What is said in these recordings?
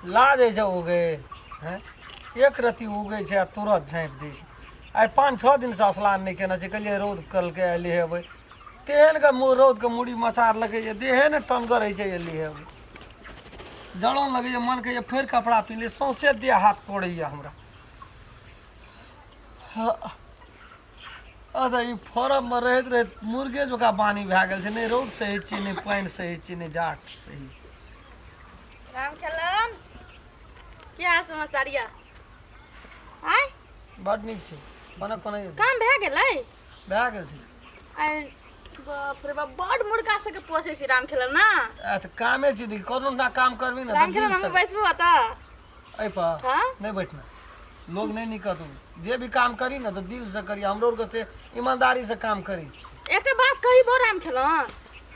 लाज होइ छै उगै हैं एक रत्ती उगै छै आ तुरत झाँपि दै छै। आइ 5-6 दिनसँ स्नान नहि केने छै। कहलियै रौद करलकै, आइ लिहेबै। तेहन के रौदके मूड़ी मचारलकै जे देहे ने टनगर होइ छै जे लिहेबै। जलन लगैए, मन कहैए फेर कपड़ा पिन्ह ली। सौँसे देह हाथ कोड़ैए हमरा। हँ, अच्छा ई फॉर्ममे रहैत रहैत मुर्गे जकाँ बानी भए गेल छै। नहि रौद सहै छियै, नहि पानि सहै छियै, नहि जाड़ सहै छियै। राम खेलन, की हाल समाचार यऽ? आय। बड नीक छै। कोना कोना काम भए गेलै? भए गेल छै। आय बाप रे बाप, बड मुर्गा सबके पोसै छी राम खेलन ना? आ तऽ कामे छी देखी, कोनो ना काम करबी ने तऽ राम खेलन दिल हम से बैसबो तऽ एहि पर। हाँ। नहि बैठना, लोग नहि निकत। जे भी काम करी ने तऽ दिल से करी। हमरो आरके से ईमानदारी से काम करी छी। एकटा बात कही बो राम खेलन,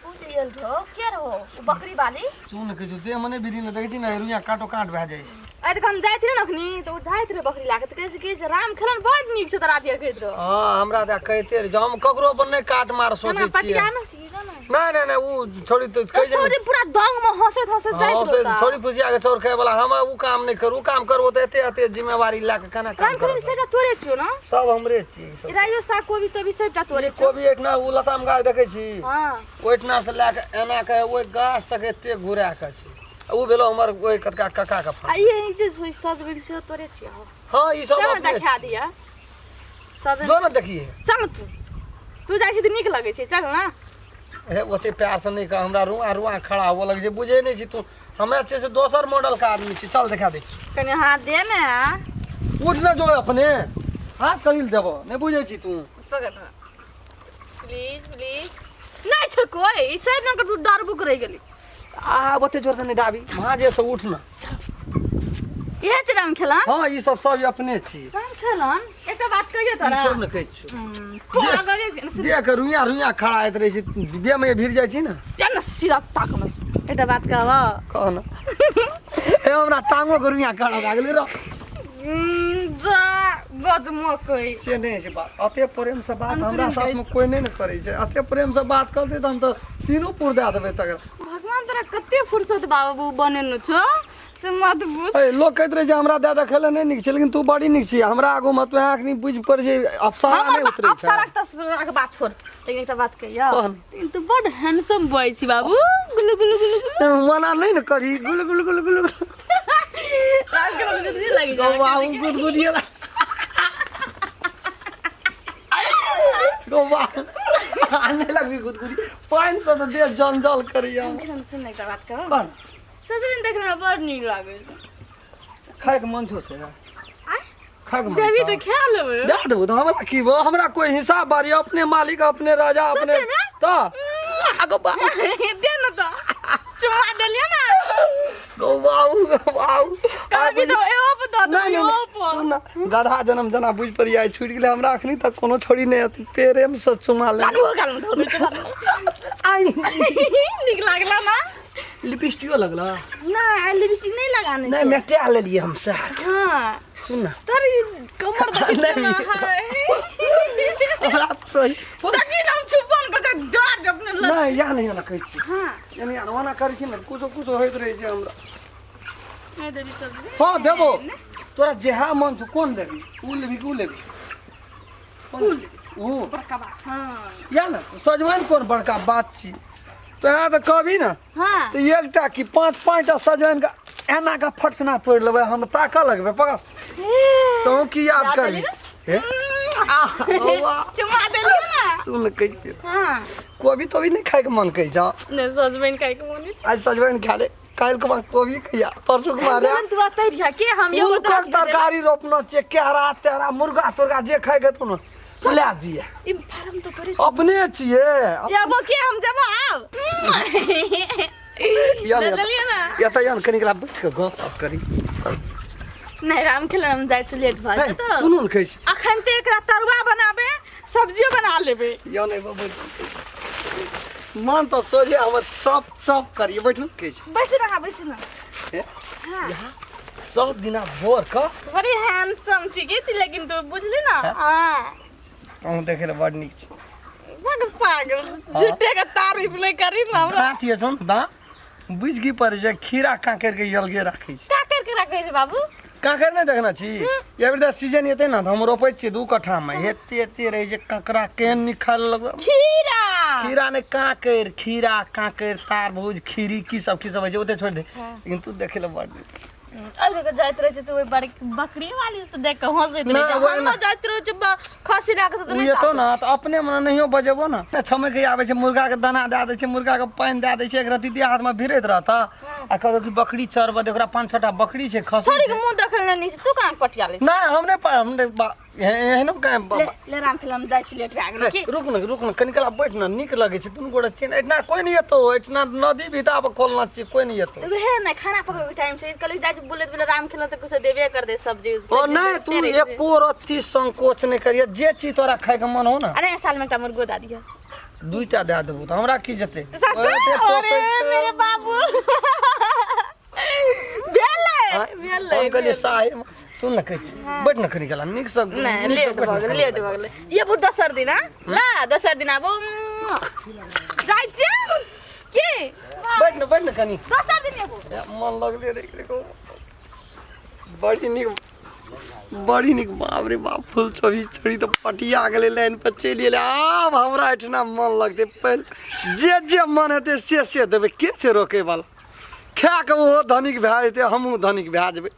उ जे आयल रहो के रहो उ बकरी वाली? चून के जो देह में नहि भिड़ी ने, देखै छी ने, रुइया काटो काट भए जाइ छै। आइ तक हम जाइत रहे ने अखनी तऽ उ जाइत रहे बकरी लाके तऽ कहै छै कि से राम खेलन बड नीक छै तोरा दिया कहैत रहो। हँ, हमरा तऽ कहिते रहे जे हम ककरो पर नहि काट मार केना सोचै छियै। पटिया न छी की ना? नहि नहि नहि, उ छोड़ी तऽ कहै छै ने। छोरी पूरा दंग में हंसैत हंसैत जाइत हँ, से रहो। छोड़ी फुसिया के चोर खाय वाला हम उ काम नहि करू। उ काम करबो तऽ एते एते जिम्मेवारी लए के केना काम राम खेलन करब? सबटा तोरे छियो ना? सब हमरे छी ई सब। राइयो साग कोबी तोबी सबटा तोरे छियो? कोबी एहिठिना उ लताम गाछ देखै छी? हाँ। ओहिठिना से लए के एना के ओहि गाछ तक एते घुरा के छै। उ भेलो हमर ओहि कतका काका के आ फाँक। ई जे छै सजमनि सेहो तोरे छियो? हँ, ई सब चल ने अपने देखा छी। दिअ सजमनि। जो ने देखिए। चल ने, तू तू जाइ छी तऽ नीक लगै छै, चल ने। हे, ओते प्यार से नहि कह, हमरा रुआ रुआ खड़ा हुअ लगै छै। बुझै नहि छी तू, हमे छै से दोसर मॉडल के आदमी छी। चल देखा दै छी। कनि हाथ दे ने। उठ ने, जो अपने हाथ करी लए देबो। नहि बुझै छी तू। पकड़ ने, प्लीज प्लीज। नहि छै कोइ, ई सब ने तू डरबुक रहि गेली। आ ओते जोर से नहि दाबी, भाँजे से उठ ने। इहे छै राम खेलन? हँ, ई सब सब अपने छी। राम खेलन, एकटा बात कहियो ई तोरा? थोड़ ने कहै छियौ। पागले छै ने। देह के रुइया रुइया खड़ा होइत रहै छै, देह मे भिड़ जाइ छी ने। या ने सीधा ताकमे। एकटा बात कहबो? कह ने। हे, हमरा टांगो के रुइया खड़ा भए गेलै रौ। जा गज मकई। से नहि छै बात। अते प्रेम से बात हमरा अनप्रेम साथ में कोई नहि ने करै छै। अते प्रेम से बात करतै तऽ हम तऽ तीनू पुर दए देबै तकर। भगवान तोरा कते फुर्सत बाबू बनेने छौ से मत पूछ। ए, लोग कहैत रहै जे हमरा दए देखै लए नहि नीक छै, लेकिन तू बड़ी नीक छी। हमरा आगू मे तू अखनी बुझि पड़ जे अप्सरा हमर नहि उतरै छै। अप्सराक तस्वीरक बात छोड़, लेकिन एकटा बात कहियौ? कोन? लेकिन तू बड हैंडसम बॉय छी बाबू। गुलु गुलु गुलु गुलु। मना नहि ने करी। गुल गुल गुल गुल गुल। रात के तो गुदगुदी लगी जाए। बाबू, गुदगुदिए गो बाबू, नहि लगबी गुदगुदी? पानि से तऽ देह जंजल करैया। सुन, एकटा बात कहू? कोन? सजमनि देखने हमरा बड़ नीक लागै छै। खायके मन छौ से? आँय? खायके मन देबी छौ? तऽ खा लेबै। दए देबो तऽ हमरा की बा? हमरा कोई हिसाब बारी? अपने मालिक, अपने राजा, अपने। सच्चे में? तऽ आगो बा। दे न तऽ चुमा देलियै ने। गौ बाबू, गौ बाबू। कहबी तऽ एहो पर दऽ नहि देबी। नहि ओहो नहि, पर। सुन ना, गधा जनम जना बुझि पड़िया आइ छुटि गेलै। हमरा अखनी तक कोनो छोड़ी नहि अथी प्रेम से चुमा ले। लालू गाल में धऽ दै छै। आई नीक लागला ना? लिपस्टिको लगला? नहि, आइ लिपस्टिक नहि लगाने नहि छै। मेटा लेलियै हम सएह। हाँ। सुन ना। तोरी कमर देखी नहि। ना? हाय। हमरा तऽ सही देखी ना, हम छुपन कर छै, डर जे अपने लग। नहि, या नहि, एना कहै छी। हाँ। यानी ओना करै छी ने, कुछो कुछो होइत रहै छै हमरा। नहि देबी सब्जी? हँ, देबो तोरा जेहा मन छौ। कोन लेबी? उ लेबी कि उ लेबी? कोन उ? बड़का बात, हाँ। या ने सजमनि, कोन बड़का बात छी? तऽ तऽ कहबी ने। हाँ। तऽ एकटा कि पाँच पाँचटा सजमनि के एना के फटकना तोड़ि लेबै हम, ताकऽ लगबै। पकड़, तोँ की याद याद करबी? एली ने? हे आह, बौआ। चुमा देलियै ने। सुन, कहै छियौ। हाँ। कोबी तोबी नहि खायके मन कहै छौ? नहि, सजमनि खायके मन छै। आइ सजमनि खा ले, काल्हि के बाद कोबी खैया, परसू के बाद जहन तू अतै रहिया के हम यो मुल्कक तरकारी रोपनो छियै, केरा तेरा मुर्गा तुर्गा जे खायके हेतौ ने लए जिए। ई फार्म तऽ तोरे अपने छियै। या बो के हम जब आब या ने। देलियै ने। या तऽ या ने, कनि कला बैठ कऽ गप सप करी। नहि राम खेलन, हम जाइ छी, लेट भऽ हे, जेतौ। सुनू ने, कहै छी। अखन तऽ एकरा तरुआ बनाबे, सब्जियो बना लेबै। या नहि बैठ, मन तऽ सोझे हमर सब सब करिए। बैठू, कहै छी। बैसू ना, बैसू ना। हे, हाँ। सब दिना भोर कऽ बड़ी हैंडसम छी की, लेकिन तू बुझली ना? हाँ। अहूँ देखै लए बड़ नीक छी। बड़ पागल, झूठे के तारीफ नहीं करी ना हमरा। दाँत ये छौ ने, दाँत बुझि की पड़ै छै, खीरा काँकरि के अलगे राखै छै। काकर के केकरा कहै छै बाबू? कांकर नहि देखने छी? एहि बेर सीजन एतै ने तऽ हम रोपै छियै 2 कट्ठामे, एते एते रहै छै कांकरा, केहन नीक खाय लए लगबै। खीरा। खीरा नहि, कांकरि, खीरा, कांकरि, तारबूज, खीरी, की सब की सब होइ छै ओते छोड़ि दे, लेकिन तू देखै लए बड़ नीक। अरे के जाइत रहै छै तऽ ओहि बड़ बकरी वाली से देख के हंसैत रहै छै। नहि, ओहि हमरो ना। जाइत रहै छै खसी लए कऽ तऽ ओ नहि एतौ ने तऽ अपने मने नहियो बजेबो ने, छमकि आबै छै, मुर्गाके दाना दए दै छै, मुर्गाके पानि दए दै छै, एक रत्ती देह हाथमे भिड़ैत रहतऽ आ कहबै कि बकरी चरबऽ दे, ओकरा 5-6 टा बकरी छै, खसी छोड़ी के छै। मुंह देखल नहि छै, तू कहाँ पटिया लै छी? नहि, हम नहि हम नहि एहनो ले ले राम खेल, हम जाइ छी, लेट भए गेलै की। रुक ने, रुक ने, कनि काल बैठ ने, नीक लगै छै, दुनू गोटे छियै ने, एहिठिना कोइ नहि एतौ, एहिठिना नदी भीता पर खोलना छियै, कोइ नहि एतौ। वएह ने खाना पकबै के टाइम छै, कहली जाइ छी बुलैत बुलैत राम खेल तऽ कुछो देबे कर दे सब्जी। ओ नहि, तू एको रत्ती संकोच नहि करिहे, जे चीज तोरा खायके मन हो ने। अरे साल में एकटा मुर्गो दए दिअ। 2टा दए देबो तऽ हमरा की जेतै? सच? ओते अरे पोसै छै। मेरे बाबू भेलै आँय? भेलै। हम कहलियै साहे सुन ने, कहै छी बैठ ने कनि गेला नीकसँ। नहि, नीकसँ लेट बैठ भऽ ने गेलै, कनि। लेट भऽ गेलै। ये बहुत दोसर दिन आ ला, दोसर दिन आबू, जाइ छियै की? बैठ ने, बैठ ने कनि। दोसर दिन एबो। ए, मन लगले रे देखो, बड़ी नीक, बड़ी नीक। बाप रे बाप, फूल चोभी छोड़ी तऽ पटिया गेलै, लाइन पर चलि एलै। आब हमरा एहिठिना मन लगतै, पहिले जे जे मन हेतै से से देबै, के छै रोकै वाला? खा कऽ ओहो धनिक भए जेतै, हमहूँ धनिक भए जेबै,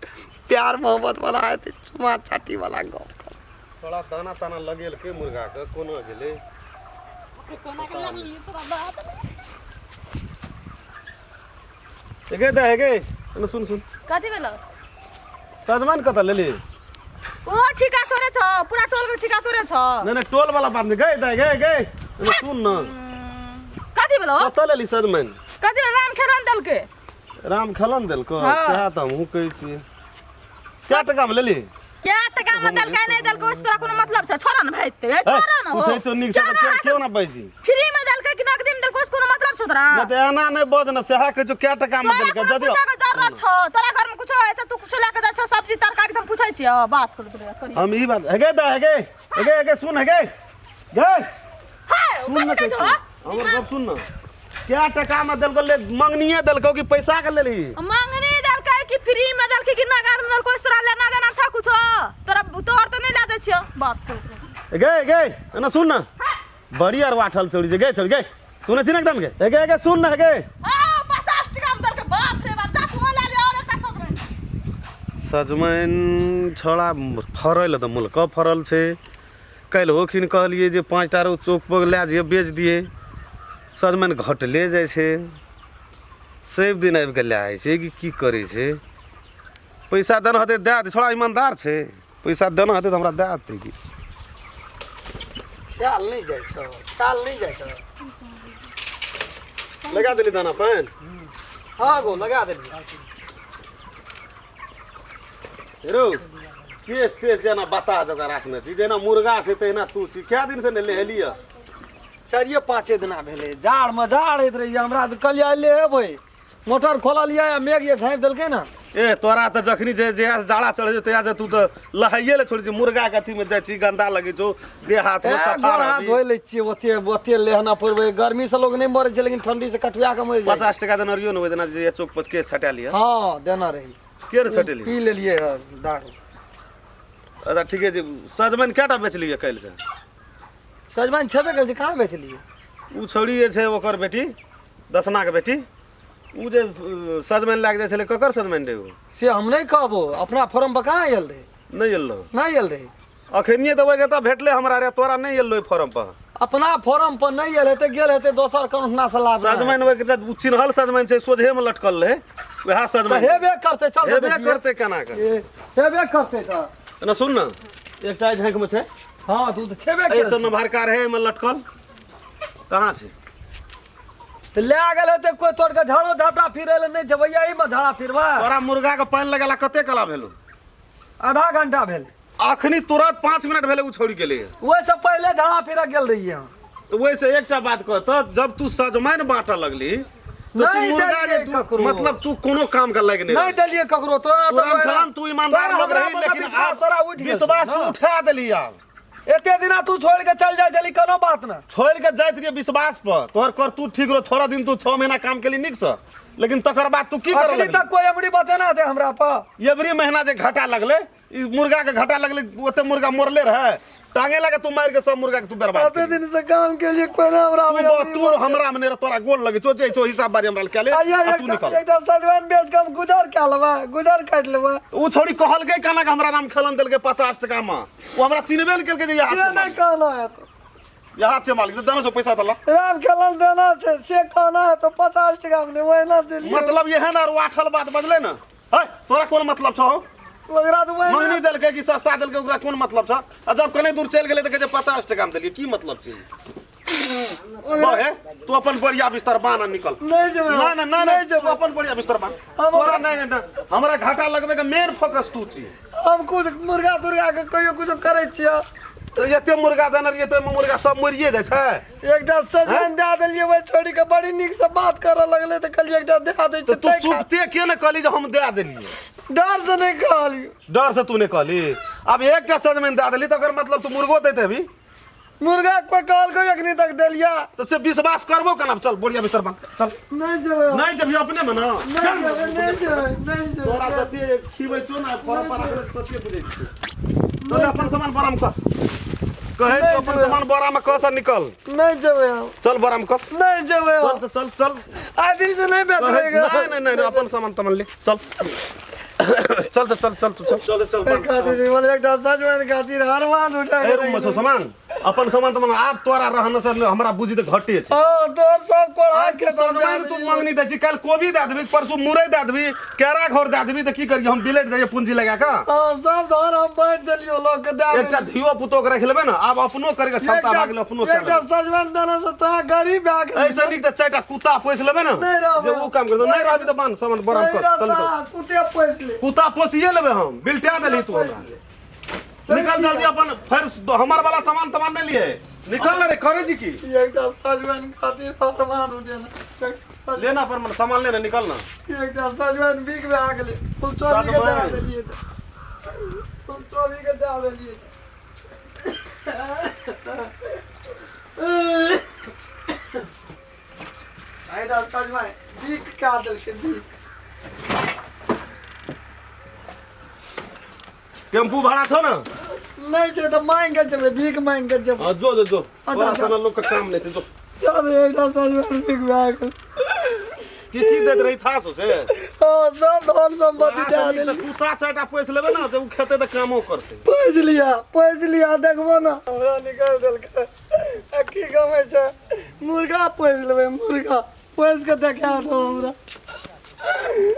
प्यार मोहब्बत वाला हेतै, चुमा चाटी वाला गप। थोड़ा दाना ताना लगेलकै मुर्गाके, कोना गेलै? हे गे दै, हे गे, एने सुन, सुन। कथी भेलो? सजमनि कतऽ लेली? ओ ठीका थोड़े छौ, पूरा टोल के ठीका थोड़े छौ। नहि नहि, टोल वाला बात नहि। गई दै, गई, गई, एने सुन ने। कथी भेलो? कतऽ लेली सजमनि? कथी भेलो? राम खेलन देलकै। राम खेलन देलको? हाँ। सएह तऽ हमहूँ कहै छियै, कए टकामे लेली? क्या टका में देलकै नहि देलकै ओहिसँ तोरा कोनो मतलब छौ? छोड़ ने भाई, ते छोड़ ने हो। पूछै छौ नीक से तऽ केना केना बाजि? फ्री में देलकै कि नकदी में देलकै ओहिसँ कोनो मतलब छौ तोरा? नहि तऽ एना नहि बज ने, सएह कहै छौ, कए टकामे तोरा देलकै? कोनो जदि पूछै के जरूरत छौ? तोरा घर में कुछो होइ छै, तू कुछो लए के जाइ छौ, सब्जी तरकारी, तऽ हम पूछै छियौ? बात करू तोरा करी। हम ई बात, हे गे दा, हे गे, हे गे, हे गे, सुन, हे गे, गे। हे, सुन कथी ने, कहै कहै छौ? छी हमर गप सुन ने, कए टकामे देलकौ ले? मंगनिये देलकौ कि पैसा के लेलही? मंगनी देलकै कि फ्री में देलकै कि नगद में देलकै, तोरा लेना देना छौ कुछो? तोरा तोहर तऽ नहि लए दै छियौ। बात करू। गे, गे, एना सुन ने, बड़ी अरवाठल छोड़ी छै गे, छोड़ गे, सुनै छी ने एकदम गे, हे गे, हे गे, सुन ने, हे गे। आ 50 टका में देलकै, बाप रे बाप, जा तू लए ले और एकटा सजमनि। सजमनि छौड़ा फड़ल तऽ मुलकऽ फड़ल छै। काल्हिओखिन कहलियै जे 5टा रो चौकपर लए जइयै, बेच दियै, सजमनि घटले जाइ छै। शनि दिन आबि कऽ लए जाइ छै कि की करै छै? पैसा देना हेतै दए दे, छोड़ा ईमानदार छै, पैसा देना हेतै तऽ हमरा दए देतै की। ख्याल नहि जाइ छौ, ख्याल नहि जाइ छौ। लगा देली दाना पानि? हाँ गो, लगा देलियै। रौ, केस तेस जेना बता जकाँ राखने छी, जेना मुर्गा छै तहिना तू छी। कए दिनसँ नहि नहेलियै? 4-5 दिना भेलै। जाड़मे जाड़ होइत रहैए हमरा, तऽ कहलियै आइ लेबै, मोटर खोललियै आ मेघ जे झाँपि देलकै ने। ए, तोरा तऽ जखनी जे जहिया से जाड़ा चढ़ै छौ तहिया से तू तऽ लहाइए लए छोड़ै छी, मुर्गाके अथीमे जाइ छी, गन्दा लगै छौ देह हाथमे। ए, सफा गोर हाथ रहबी। धोइ लै छियै, ओते ओते लेहना पड़बै। गर्मीसँ लोक नहि मरै छै, लेकिन ठंडीसँ कटुआ कऽ मरि जाइ छै। 50 टका देने रहियो ने ओहि दिना जे चौक पर केस छटा लिअ? हँ, देना रही। के ने छटेली? पी लेलियै हँ दारू। अच्छा, ठीके छै। सजमनि कएटा बेचलियै काल्हिसँ? सजमनि छेबे करै छै, कहाँ बेचलियै? ओ छौड़ी जे छै, ओकर बेटी, दसनाके बेटी, ओ जे सजमनि लए कऽ जाइ छलै, ककर सजमनि रहै ओ? से हम नहि कहबो, अपना फॉर्म पर कहाँ आयल रहै। नहि एलौ? नहि आयल रहै। अखनिये तऽ ओहि तऽ भेटलै हमरा रे, तोरा नहि एलौ फॉर्म पर? अपना फॉर्म पर नहि आयल हेतै, गेल हेतै दोसर कोनो से लाभ। सजमनि ओहि ओ चिन्हल सजमनि छै, सोझेमे लटकल रहै वएह तऽ सजमनि। हेबे करतै, चल तऽ हेबे देखियै। करतै केना के? ए, हेबे करतै तऽ। एना सुन ने, एकटा एहि झाँकमे छै। हँ, तू तऽ छेबे एहि केल सब नमहरका रहै, एहिमे लटकल कहाँ छै? तऽ लए गेल हेतै कोइ तोड़ के। झाड़ो झापटा फिरै लए नहि छै भैया, एहिमे झाड़ा फिरबै? तोरा मुर्गाके पानि लगेला कते कला भेलो? आधा घंटा भेल। अखनी तुरंत 5 मिनट भेलै ओ छोड़ि गेलै। ओहिसँ पहिले झाड़ा फिरऽ गेल रहियै हम। तऽ ओहिसँ एकटा बात कह तऽ, जब तू सजमनि बाँटऽ लगली तऽ तू नहि मुर्गा जे देलियै तू ककरो। मतलब तू कोनो काम के लायक नहि नहि देलियै ककरो। तोरा तू रामखेलावन, तू ईमानदार तोरा लोग हमरा रही, पर लेकिन विश्वास आब तोरा उठि गेल छौ, विश्वास तू ने? उठा देली आब। एते दिना तू छोड़ के चल जाइ छली, कोनो बात ना। छोड़ि के जाइत रहियै विश्वास पर, तोहर कर तू ठीक रहो। थोड़ा दिन तू 6 महीना काम केली नीकसँ, लेकिन तकर बाद तू की करऽ अखनी लगली? तक कोई अमरी बतेना दे हमरा पर। एवरी महीना जे घाटा लगले, ई मुर्गा के घाटा लगले, ओते मुर्गा मरले रहे, टांगे लगे तू मार के सब मुर्गा के तू बर्बाद कते दिन से काम के लिए कोई ना हमरा तू तू हमरा में नहीं तोरा गोल लगे छो, जे छो हिसाब बारी हमरा के ले आइया आ तू एकटा निकल। एकटा सजमनि बेच के हम गुजर कए लेबै, गुजर काटि लेबै। ओ छोड़ी कहलकै केना के हमरा नाम खेलन देलकै 50 टका में, ओ हमरा चिन्हबे ने केलकै जे यहाँ से छै नहि मालिक। कहना है तो। यहाँ छै मालिक, देना छौ पैसा देला। राम खेलन देना छै से कहना है तो 50 टका में नहि, ओहिना देलियै। मतलब यह ना आठल बात बजले ना। है तोरा कोन मतलब छौ? ओकरा तऽ ओहिना मंगनी देलकै कि सस्ता देलकै ओकरा कोन मतलब छौ? आ जब कने दूर चलि गेलै तऽ कहै छै 50 टका में देलियै, की मतलब छै? बहे तू अपन बढ़िया बिस्तर बान्ह आ निकल। नहि जेबै हम। ना ना ना नहि नहि, तू जेबै। अपन बढ़िया बिस्तर बान्ह। हम तोरा नहि नहि नहि, हमरा घाटा लगबै के मेन फोकस तू छी। हम कुछ मुर्गा तुर्गा के कहियो कुछो करै छियै। तऽ एते मुर्गा देने रहियै तऽ ओहिमे मुर्गा सब मरिए जाइ छै। एकटा सजमनि दए देलियै ओहि छोड़ी के, बड़ी नीक से बात करऽ लगलै तऽ कहलियै एकटा दए दै तऽ छियै। तू ताहि खातिर। सुनते के ने कहली जे हम दए देलियै? डर से नहि कहलियै। डर से तू नहि कहली? आब एकटा सजमनि दए देली तऽ ओकर मतलब तू मुर्गो दैत हेबी। मुर्गा कोई कहलकै अखनी तक देलिया? तऽ से विश्वास करबो केना? चल बोरिया बिस्तर बान्ह, चल। नहि जेबै हम। नहि जेबही अपने में ना। नहि जेबै, नहि जेबै, नहि जेबै। तोरा जते खिबै छौ ना परम्परा तते बुझै छियौ। चल अपन सामान बोरा में कस, कहै नहि छौ अपन जेबै। सामान बोरा में कस आ निकल। नहि जेबै हम। चल बोरा में कस। नहि जेबै हम। चल चल चल। आइ दिन से नहि बेचबै गे। नहीं नहीं नहीं, अपन सामान तमान ले, चल चल चल चल चल तू चल चल चल एहि खातिर बोले एकटा सजमनि खातिर हरमान उठा ए रूम में छौ सामान, अपन सामान तमान। आब तोरा रहन से हमरा बुझी तऽ घटे छै। हँ तोहर सब कोढ़ा के सजमनि तू मंगनी दै छी, काल्हि कोबी दए देबही, परसू मुरई दए देबही, केरा घौर दए देबही, तऽ की करियै हम? बिलटि जाइए पूंजी लगा कऽ। हँ सब धन हम बाँटि देलियौ लोक के दए एकटा धियो पुतो के राखि लेबै ने, आब अपनो करे के क्षमता भए गेलै, अपनो कए एकटा लेबै। सजमनि देने से तोरा गरीब भए गेल। ऐसे नीक तऽ चारिटा कुत्ता पोसि लेबै ने, नहि रहबै। जे उ काम करतौ। नहि रहबी तऽ बान्ह सामान बोरा में नहि कस, चल रहता, निकल। कुत्ते पोसि ले। कुत्ता पोसिए लेबै हम, बिलटा देलही तू हमरा। निकल जल्दी अपन, फेर हमर वाला सामान तमान नहि लिए, निकल ने रे करे जी की। एकटा सजमनि खातिर हरमान उठेना। लेना अपन मन सामान लेना, निकल ना। एकटा सजमनि बिक भए गेलै, फुलचोरी के दए सजमनि। देलियै, फुलचोरी के दए देलियै। एकटा सजमनि बिक कए देलकै, बिक। टेम्पू भाड़ा छौ ना? नहि छै तऽ मांगि के जेबै, भीख मांगि के जेबै। हाँ जो जो जो, हटा तोरा जा। सना लोग के काम नहि छै, जो। चल एकटा सजमनि बिक भए गेल। की की दैत रही था सो से? हँ सब धन सम्पत्ति तोरा दए से नीक तऽ देलियै। कुत्ता चारिटा पोसि लेबै ना, जे उ खेतै तऽ कामो करतै। पोसि लिअ, पोसि लिअ, देखबो ना। हमरा निकालि देलकै आ की कमै छै? मुर्गा पोसि लेबै, मुर्गा पोसि के देखा दो हमरा।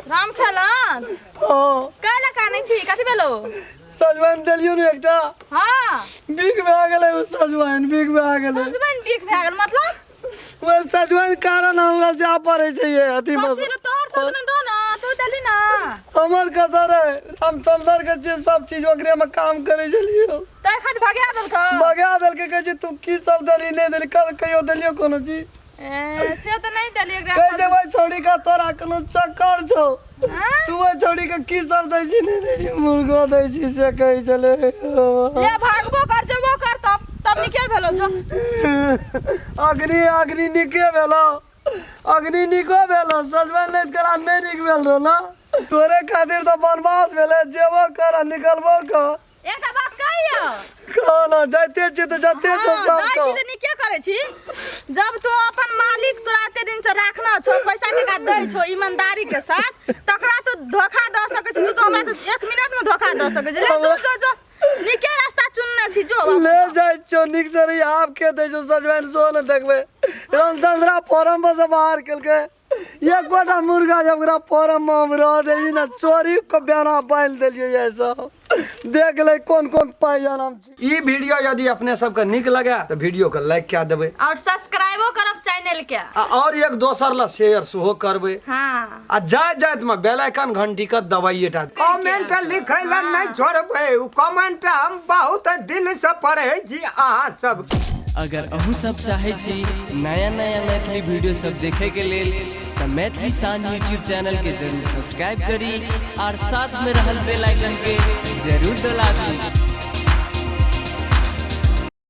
राम खेलन। हँ। कैला कानै छी, कथी भेलो? सजमनि देलियौ ने एकटा। हाँ। बिक भए गेलै ओ सजमनि, बिक भए गेलै। सजमनि बिक भए गेल मतलब? ओ सजमनि कारण हमरा जाय पड़ै छै ये अथी बस। कथी रे तोहर सजमनि रहो ना, तू देली ना। हमर कतऽ रहै? रामचंद्र के जे सब चीज ओकरे में काम करै छलियौ। तै खातिर भगा देलकौ? भगा देलकै, कहै छै तू की सब देली नहि देली, कल कहियो देलियौ कोनो चीज? ए से तऽ नहि देलियै एकरा। कहै छै ओहि छौड़ी के तोरा कोनो चक्कर छौ, हाँ? तू ओहि छौड़ी के की सब दै छी नहि दै छी, मुर्गो दै छी से कहै छलै। ले भागबो कर जेबो कर तब तब नीके भेलो जो। अग्नि अग्नि नीके भेलो, अग्नि नीको भेलो, सजमनि लैत कला नहि नीक भेल रहो ना? तोरे खातिर तऽ वनवास भेलै, जेबो कर आ निकलबो कर। एकटा बात कहियो। कहना जाइते छी तऽ जते छौ हाँ, सब जाइ छी कह। तऽ नीके करै छी। जब तू अपन मालिक तोरा एते दिन से राखना छौ, पैसा टका दै छौ ईमानदारी के साथ, तकरा तू धोखा दऽ सकै छी। तू तऽ हमरा तऽ एक मिनट में धोखा दऽ सकै छी। ले जो जो जो, नीके रास्ता चुनने छी, जो। ले जाइ छियौ नीक से रही। आब के दै छौ सजमनि सेहो ने देखबै। रामचंद्रा फॉर्म पर से बाहर केलकै, एकोटा मुर्गा जब ओकरा फॉर्म में हम रह देली ना, चोरी के बेना बान्हि देलियै। ये सब देख ले कोन कोन पाइ हम छी। ई वीडियो यदि अपने सबके नीक लगे तऽ वीडियो के लाइक कए देबै और सब्सक्राइबो करब चैनल के आ और एक दोसर ला शेयर सेहो करबै। हाँ। आ जाइत जाइत में बेल आइकन घंटी के दबाइए टा। कमेंट लिखै लए नहि छोड़बै, उ कमेंट हम बहुत दिल से पढ़ै छी अहाँ सब। अगर अहूँ सब चाहै छी नया नया मैथिली वीडियो सब देखे के लेल तऽ मैथिली शान यूट्यूब चैनल के जरूर सब्सक्राइब करी और साथ में रहल बेल आइकन के जरूर दबाबी।